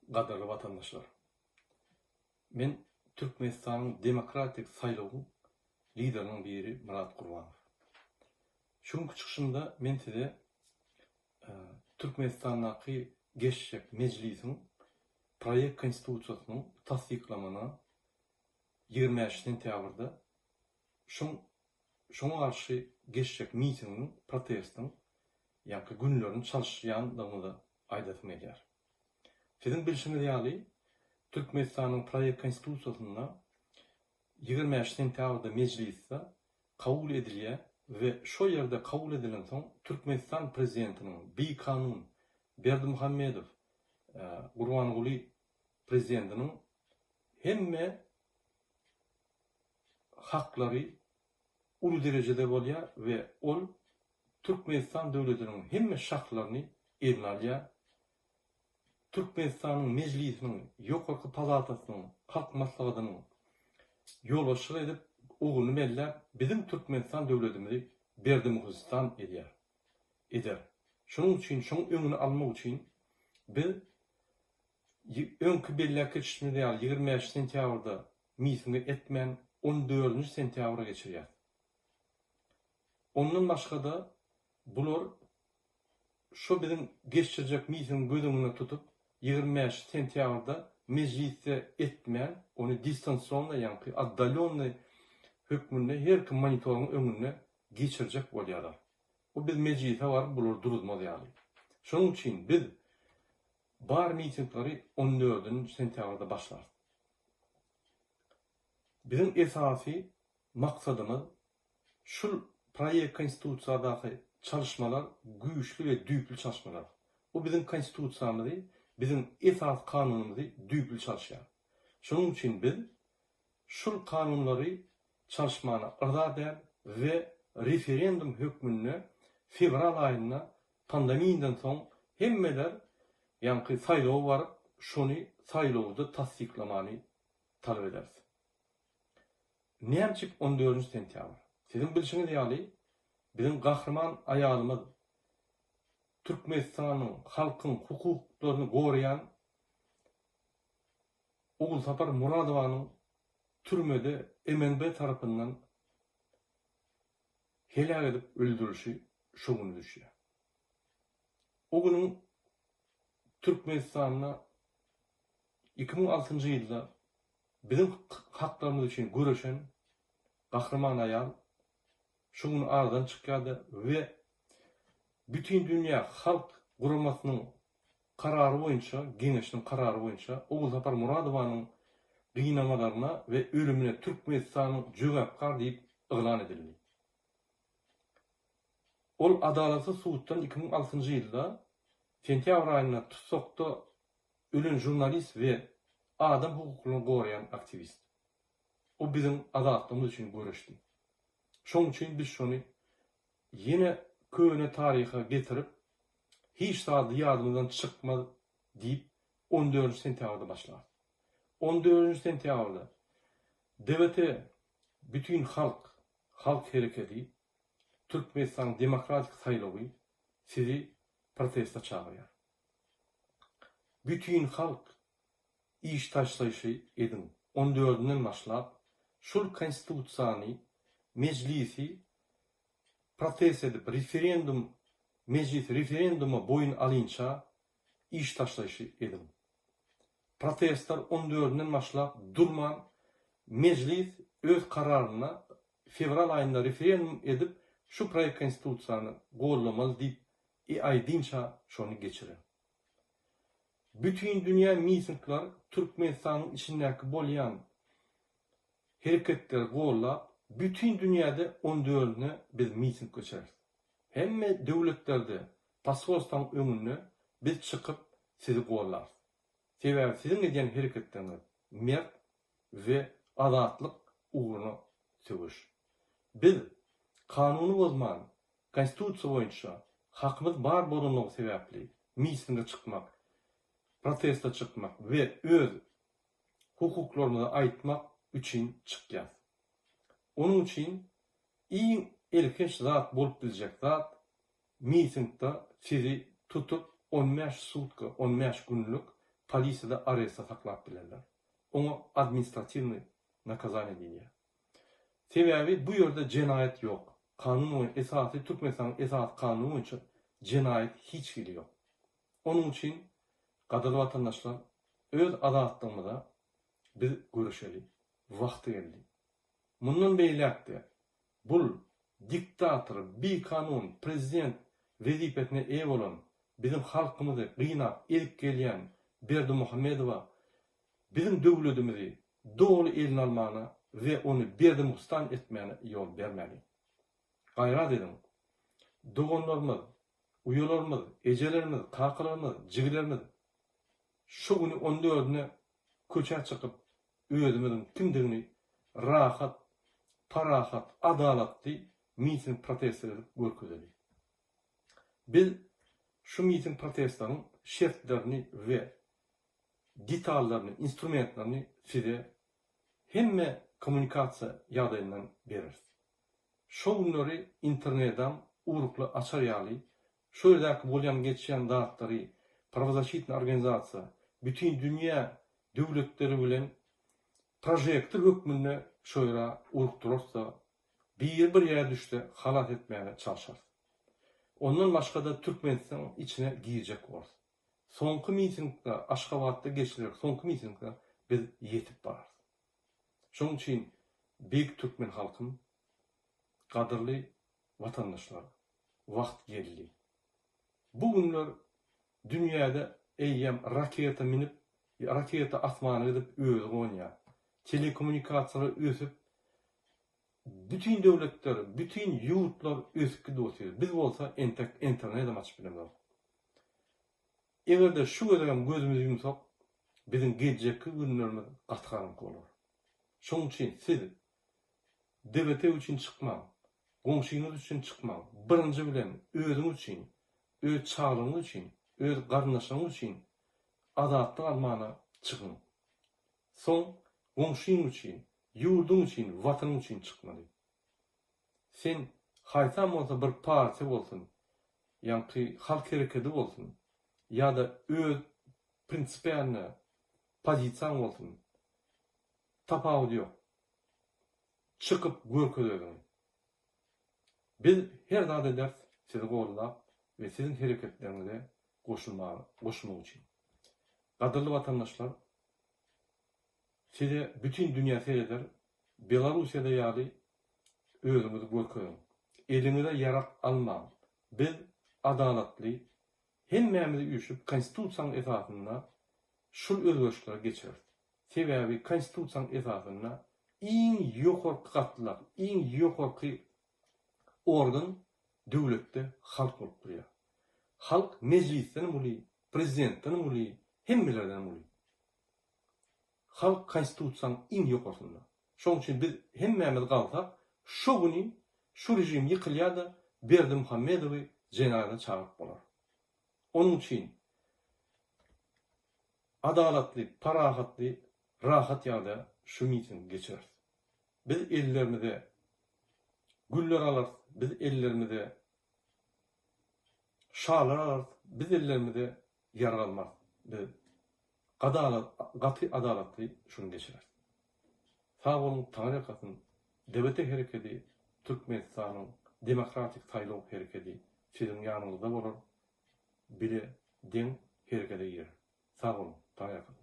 Gadyrly watandaşlar! Men Türkmenistanyň demokratik saýlawyň lideriniň biri Myrat Gurbanow. Şu günki çykyşymda men size Türkmenistandaky geçjek Mejlisiň proýekt Konstitusiýasynyň tassyklamana 25 sentýabrda şoň şoňa garşy geçjek mitingiň, protestiň ýaňky günlerini çalyşýandygymyzy aýdasym gelýär. Siziň bilşiňiz ýaly, Türkmenistanyň proýekt Konstitusiýasynda 25 sentýabrda Mejlisde kabul edilýär we şo ýerde kabul edilensoň Türkmenistan Prezidentiniň bikanun Berdimuhamedow Gurbanguly Prezidentiniň hemme haklary uly derejede bolýar we ol Türkmenistan döwletiniň hemme şahlaryny eline alýar. Türkmenistanyň Mejlisiniň ýokarky palatasynyň Halk Maslahatynyň ýolbaşçylyk edip ogluny belläp biziň Türkmenistan döwletimizi Berdimuhystan edýär. Eder. Şonuň üçin şoň öňüni almak üçin biz öňki belläp geçişimiz ýaly 25 sentýabrda mitingi etmän on dördünji sentýabra geçirýäs. Ondan başgada bular şo biziň geçirjek mitingi göz öňünde tutup 25 sentýabrda mejlisde etmän ony distansionno ýaňky otdalýonnyý hökmünde her kim monitoryň öňünde geçirjek bolýarlar. Bu biz mejlise baryp bulary duruzmaz ýaly. Şonuň üçin biz bar mitingleri on dördünji sentýabrda başlarys. Biziň esasy maksadymyz şul proýekt konstitusiýadaky çalyşmalar güýçli we düýpli çalyşmalar. Bu biziň konstitusiýamyzy, biziň esasy kanunymyzy düýpli çalyşýar. Şonuň üçin biz şul kanunlary çalyşmana yrza däl we referendum hökmünde fewral aýynda pandemiýadan soň hemmeler ýaňky saýlawa baryp şony saýlawda tassyklamany talap ederis. Nämçik on dördünji sentýabr. Siziň bilşiňiz ýaly biziň gahryman aýalymyz Türkmenistanyň halkyň hukuklaryny goraýan Ogulsapar Muradowanyň türmede MNB tarapyndan heläk edip öldürilişi şo güne düşýär. O günüň Türkmenistanda 2006-njy ýylda biziň haklarymyz üçin göreşen gahryman aýal şu gün aradan çykýardy we Bütindünýä halk guramasynyň karary boýunça, geňeşiniň karary boýunça Ogulsapar Muradowanyň gynamalaryna we ölümine Türkmenistanyň jögapkar diýip yglan edildi. Ol adalatsyz suddan 2006-njy ýylda sentýabr aýynda tussagda ölen žurnalist we adam hukuklaryny goraýan aktiwist. O biziň azatlygymyz üçin göreşdi. Şoň üçin biz şony ýene köne taryha getirip, hiç zady ýadymyzdan çykmaz diýip, on dördünji sentýabrda başlarys. On dördünji sentýabrda DWT Bütin halk halk herekedi Türkmenistanyň demokratik saýlawy sizi proteste çagyrýar. Bütin halk iş taşlaýşy ediň. On dördünden başlap şul konstitusiýany mejlisi protest edip referendum mejlis referenduma boýun alynça iş taşlaýşy ediň. Protestler on dördünden başlap durman mejlis öz kararynda fewral aýynda referendum edip şu proýekt konstitusiýany gollamaly diýip e aýdynça şony geçirer. Bütindünýä mitingler Türkmenistanyň içindäki bolýan hereketleri gollap bütin dünýäde on dördüne biz miting geçeris. Hemme döwletlerde posolstwaň öňünde biz çykyp sizi gollarys. Sebäbi siziň edýän hereketleriňiz mert we azatlyk ugruna söweş. Biz kanuny bozman konstitusiýa boýunça hakymyz bar bolanlygy sebäpli mitinge çykmak, proteste çykmak we öz hukuklarymyzy aýtmak üçin çykýas. Onuň üçin iň elhenç zat bolup biljek zat mitingde sizi tutup on bäş sutka, on bäş günlük. polisiýada arestde saklap bilerler. Oňa administratiwnyý nakazaniýe diýilýär. Sebäbi bu ýerde jenaýat ýok. Kanun boýun esasy Türkmenistanyň esasy kanuny boýunça jenaýat hiç hili ýok. Onuň üçin gadyrly watandaşlar öz azatlygymyza biz göreşeli. Wagty geldi. Mundan beýläk-de bul diktator, bikanun prezident wezipesine eýe bolan, biziň halkymyzy gynap ezip gelýän Berdimuhamedowa biziň döwledimizi doly eline almana we ony Berdimuhstan etmäne ýol bermäliň. Gaýrat ediň. Doganlarymyz, uýalarymyz, ejelerimiz, kakalarymyz, jigilerimiz şu güni on dördüne köçä çykyp özümiziň kimdigini rahat, parahat, adalatly miting protestler edip görkezeli. Biz şu miting protestleriň şertlerini we detallaryny, instrumentlerini size hemme kommunikasiýa ýagdaýyndan bereris. Şo günleri internedam urukly açar ýaly, şo ýerdäki bolýan geçýän zatlary prawozasitna organizasiýa, bütin dünýä döwletleri bilen prožektor hökmünde şo ýere urukdyrarys-da, biri bir ýere düşse halas etmäge çalşarys. Ondan başga-da Türkmenistanyň içine girjek borus. Soňky mitingde, Aşgabatda geçiriljek soňky mitingde biz ýetip bararys. Şonuň üçin beýik türkmen halkym, gadyrly watandaşlar, wagt geldi. Bu günler dünýäde eýýäm raketa minip, raketa asmana gidip özi gonýar. Telekommunikasiýalar ösüp, bütin döwletler, bütin ýurtlar ösüp gidip otyr. Biz bolsa entek internedem açyp bilemzok. Eger-de şu gezegem gözümizi ýumsak, biziň geljekki günlerimiz gaty garaňky bolar. Şonuň üçin siz DBT üçin çykmaň, goňşyňyz üçin çykmaň, birinji bilen özüňiz üçin, öz çagalaryňyz üçin, öz garyndaşlaryňyz üçin azatlyk almana çykyň. Soň goňşyň üçin, ýurduň üçin, watanyň üçin çykmaly. Sen haýsam bolsa bir partiýa bolsun, ýaňky halk herekedi bolsun ýa-da öz prinsipialnyý pozisiýaň bolsun, tapawudy ýok. Çykyp görkez özüňi. Biz her zat ederis sizi goldap we siziň hereketleriňize goşulmaga goşulmak üçin. Gadyrly watandaşlar, size bütin dünýä sereder, Belarussiýada ýaly özüňizi görkeziň. Eliňize ýarak almaň. Biz adalatly, hemmämiz üýşüp Konstitusiýanyň esasynda şul özgerişleri geçireris. Sebäbi Konstitusiýanyň esasynda iň ýokarky gatlak, iň ýokarky organ döwletde halk bolup durýar. Halk mejlisdenem uly, prezidentdenem uly, hemmelerdenem uly. Halk Konstitusiýanyň iň ýokarsynda. Şonuň üçin biz hemmämiz galsak, şo güni şu režim ýykylýar-da, Berdimuhamedowy jenaza çagyryp bolar. Onuň üçin adalatly, parahatly, rahat ýagdaýa şu mitingi geçireris. Biz ellerimize güller alarys, biz ellerimize şalar alarys, biz ellerimize ýarag almarys. Biz gaty adalatly şuny geçireris. Sag boluň Taňryýalkasyn DBT herekedi Türkmenistanyň demokratik saýlaw herekedi siziň ýanyňyzda bolar bile deň herekede girer. Sag boluň Taňryýalkasyn.